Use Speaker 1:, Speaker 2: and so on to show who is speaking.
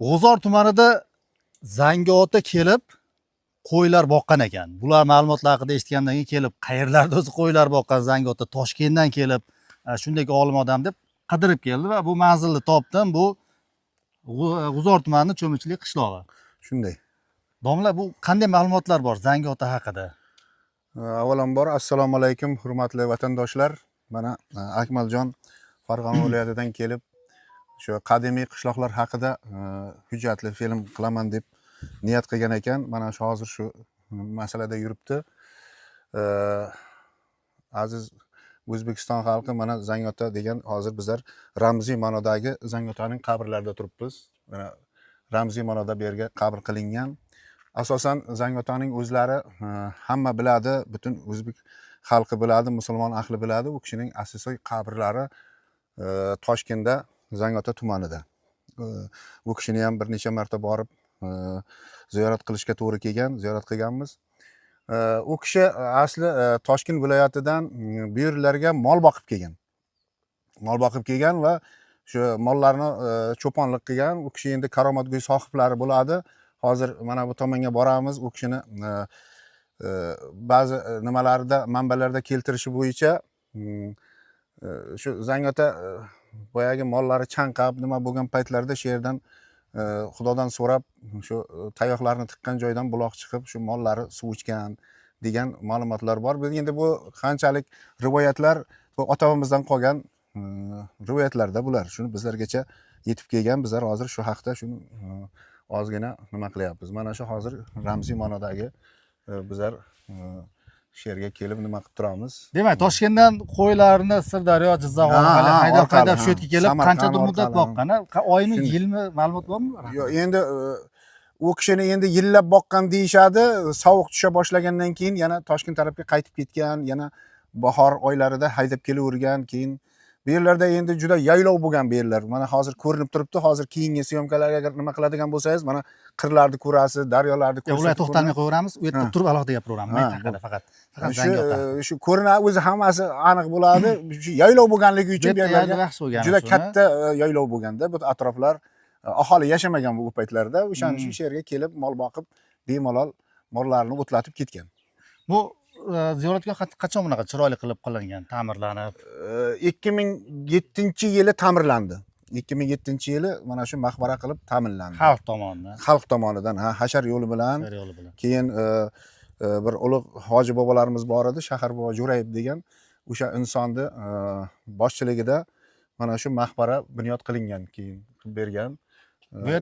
Speaker 1: G'uzor tumanida Zangiota kelib qo'ylar boqqan ekan. Bular ma'lumotlar haqida eshitgandan keyin kelib, qayerlarda o'zi qo'ylar boqqan Zangiota, Toshkentdan kelib, shunday olim odam deb qidirib keldi va bu manzilni topdim. Bu G'uzor tumani Cho'michli qishlog'i.
Speaker 2: Shunday.
Speaker 1: Domla, bu qanday ma'lumotlar bor Zangiota haqida?
Speaker 2: Avvalambor assalomu alaykum, hurmatli vatandoshlar. Mana Akmaljon Farg'ona viloyatidan kelib, shu qadimiy qishloqlar haqida hujjatli film qilaman deb niyat qilgan ekan. Mana shu hozir shu masalada yuribdi. Aziz O'zbekiston xalqi, mana Zangiota degan hozir bizlar ramziy ma'nodagi Zangiotaning qabrlarida turibmiz. Mana ramziy ma'noda bu yerga qabr qilingan. Asosan Zangiotaning o'zlari hamma biladi, butun o'zbek xalqi biladi, musulmon ahli biladi. U kishining asosiy qabrlari Toshkentda, Zangiota tumanida. U kishini ham bir necha marta borib ziyorat qilishga to'g'ri kelgan, ziyorat qilganmiz. U kishi asli Toshkent viloyatidan bu yerlarga mol boqib kelgan. Mol boqib kelgan va shu mollarni cho'ponlik qilgan. U kishi endi karomatgo'y sohiblari bo'ladi. Hozir mana bu tomonga boramiz. U kishini ba'zi nimalarda, manbalarda keltirishi bo'yicha shu Zangiota boyagi mollari chanqab nima bo'lgan paytlarida shu yerdan Xudodan so'rab shu tayoqlarni tiqqan joydan buloq chiqib, shu mollari suv ichgan degan ma'lumotlar bor. Biz endi bu qanchalik rivoyatlar, bu ota-bobomizdan qolgan rivoyatlarda bular. Shuni bizlargacha yetib kelgan. Bizlar hozir shu haqda shuni ozgina nima qilyapmiz. Mana shu hozir ramziy ma'nodagi bizlar shu yerga kelib nima qilib turamiz.
Speaker 1: Demak, Toshkentdan qo'ylarni Sirdaryo, Jizzax orqali haydab
Speaker 2: orqali,
Speaker 1: haydab shu yerga kelib
Speaker 2: Samarqand
Speaker 1: qanchadir muddat
Speaker 2: orqali,
Speaker 1: boqqan, a? Oymi,
Speaker 2: Shunday.
Speaker 1: yilmi, ma'lumot bormi?
Speaker 2: Yo'q, endi u kishini endi yillab boqqan deyishadi. Sovuq tusha boshlagandan keyin yana Toshkent tarafga qaytib ketgan, yana bahor oylarida haydab kelavergan. Keyin bu yerlarda endi juda yaylov bo'lgan bu yerlar. Mana hozir ko'rinib turibdi. Hozir keyingi syomkalarga agar nima qiladigan bo'lsangiz, mana qirlarni ko'rasiz, daryolarni
Speaker 1: Yo'q, ular
Speaker 2: ko'rsatib
Speaker 1: to'xtalmay qo'yaveramiz. U yerda
Speaker 2: Ha.
Speaker 1: turib alohida gapiraveramiz. Men haqida faqat. Faqat
Speaker 2: Shu
Speaker 1: Zangiota.
Speaker 2: Shu ko'rinadi, o'zi hammasi aniq bo'ladi. Shu yaylov bo'lganligi
Speaker 1: Bu
Speaker 2: uchun bu
Speaker 1: yerda
Speaker 2: yerlarga
Speaker 1: yaylov yaxshi bo'lgan.
Speaker 2: Juda katta yaylov bo'lganda bu atroflar aholi yashamagan bu paytlarda. O'shaning uchun shu yerga kelib mol boqib, bemalol mollarini o'tlatib ketgan.
Speaker 1: Bu ziyoratgoh qachon bunaqa chiroyli qilib qilingan, ta'mirlanib?
Speaker 2: 2007-yili ta'mirlandi. 2007-yili mana shu maqbara qilib ta'minlandi.
Speaker 1: Xalq tomonidan.
Speaker 2: Xalq tomonidan, ha, hashar yo'li bilan.
Speaker 1: Hashar yo'li bilan.
Speaker 2: Keyin bir ulug' hoji bobolarimiz bor edi, Shahar bobo Jo'rayev degan, o'sha insonni boshchiligida mana shu maqbara bunyod qilingan, keyin qilib bergan.
Speaker 1: Bu yer